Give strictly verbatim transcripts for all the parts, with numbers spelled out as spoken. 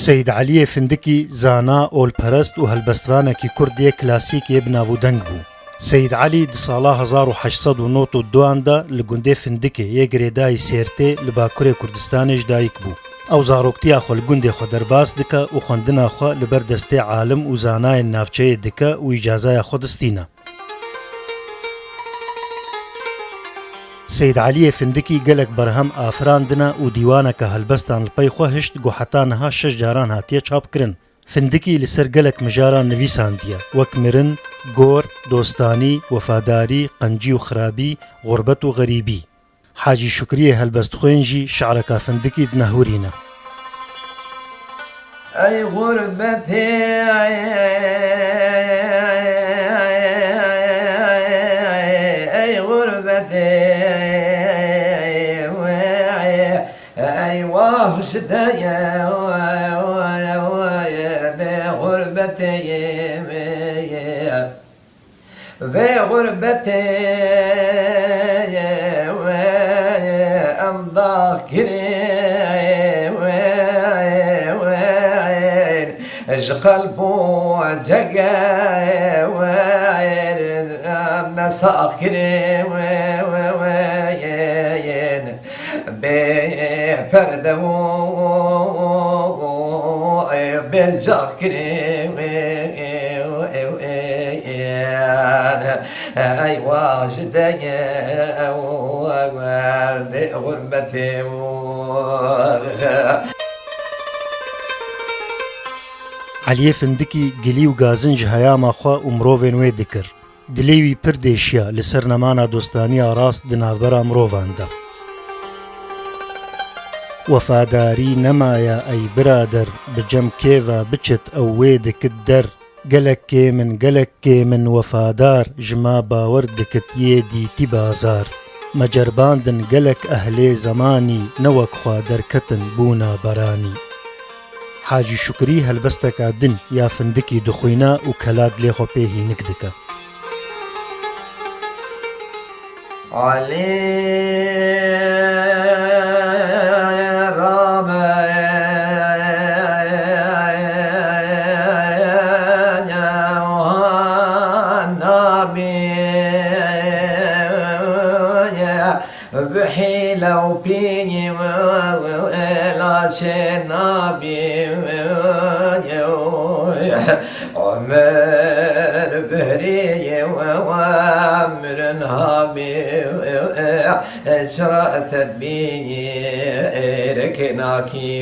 Seyîd Eliyê Findikî zana, olperest û helbestvanekî kurd yê klasîk yê bi nav û deng bû. Seyîd Elî di sala hezar û heşt sed û nod û duan de li gundê Findikê yê girêdayî Sêrtê li Bakurê Kurdistanê ji dayik bû. Ew zaroktiya xwe li gundê xwe derbas dike û xwendina xwe li ber destê alim û zanayên navçeyê dike û îcazaya xwe distîne. Seyîd Eliyê Findikî gelek berhem afirandine û dîwaneke helbestan li pey xwe hişt ku heta niha şeş caran hatiye çapkirin. Findikî li ser gelek mijaran nivîsandiye, wek mirin, gor, dostanî, wefadarî, qencî û xirabî, xurbet û xerîbî. Hacî Şukriyê helbestxwên jî şi'reka Findikî dinehurîne. Ey xurbetê, ey xurbetê, ey wahşteye, de xurbetê. Vê xurbetê em dax kirê, ji qelb û cege em nesax kirê. Bê perde û bê cax kirê. Ey wajideye werdê xurbetê. Eliyê Findikî gilî û gazin ji heyama xwe û mirovên wê dikir. Dilê wî pir dêşiya li ser nemana dostaniya rast di navbera mirovan de. Wefadarî nemaye ey birader, bi cem kê ve biçit ew wê dikit der. Gelek kêm in, gelek kêm in wefadar, ji me bawer dikit yê dîtî bazar. Me ceribandin gelek ehlê zemanî, ne wek xwe derketin bûna beranî. Hacî Şukrî helbesteka din ya Findikî dixwîne û kela dilê xwe pê hînik dike. Alî rabe nabî. Bi hîle û pînî laşê nabî. Omer bihrî mirin habî. Çira tedbîrek nakî.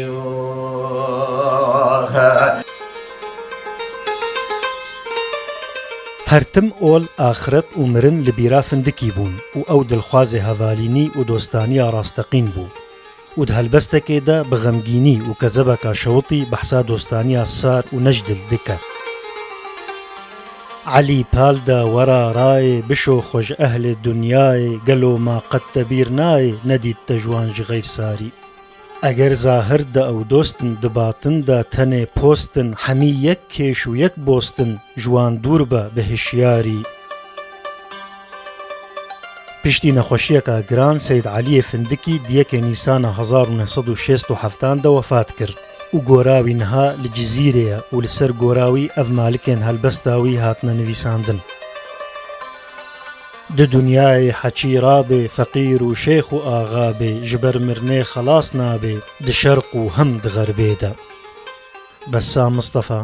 Her tim ol, axiret û mirin li bîra Findikî bûn û ew dilxwazê hevalînî û dostaniya rasteqîn bû û di helbestekê de bi xemgînî û kezebeka şewitî behsa dostaniya sar û nejdil dike. Elî pal de wera rayê, bişo xwe ji ehlê dinyayê, gelo ma qet te bîr nayê, nedît te ji wan jî xeyr sarî. Eger zahir de ew dost in, di batin de tenê post in, hemî yek kêş û yek bost in, ji wan dûr be bi hişyarî. Piştî nexweşiyeka giran Seyîd Eliyê Findikî di yekê Nîsana hezar û neh sed û şêst û heftan de wefat kir û gora wî niha li Cizîrê ye û li ser gora wî ev malikên helbesta wî hatine nivîsandin. Di dinyayê heçî rabê, feqîr û şêx û axa bê, ji ber mirinê xelas nabê, di şerq û him di xerbê de. Bessam Mistefa,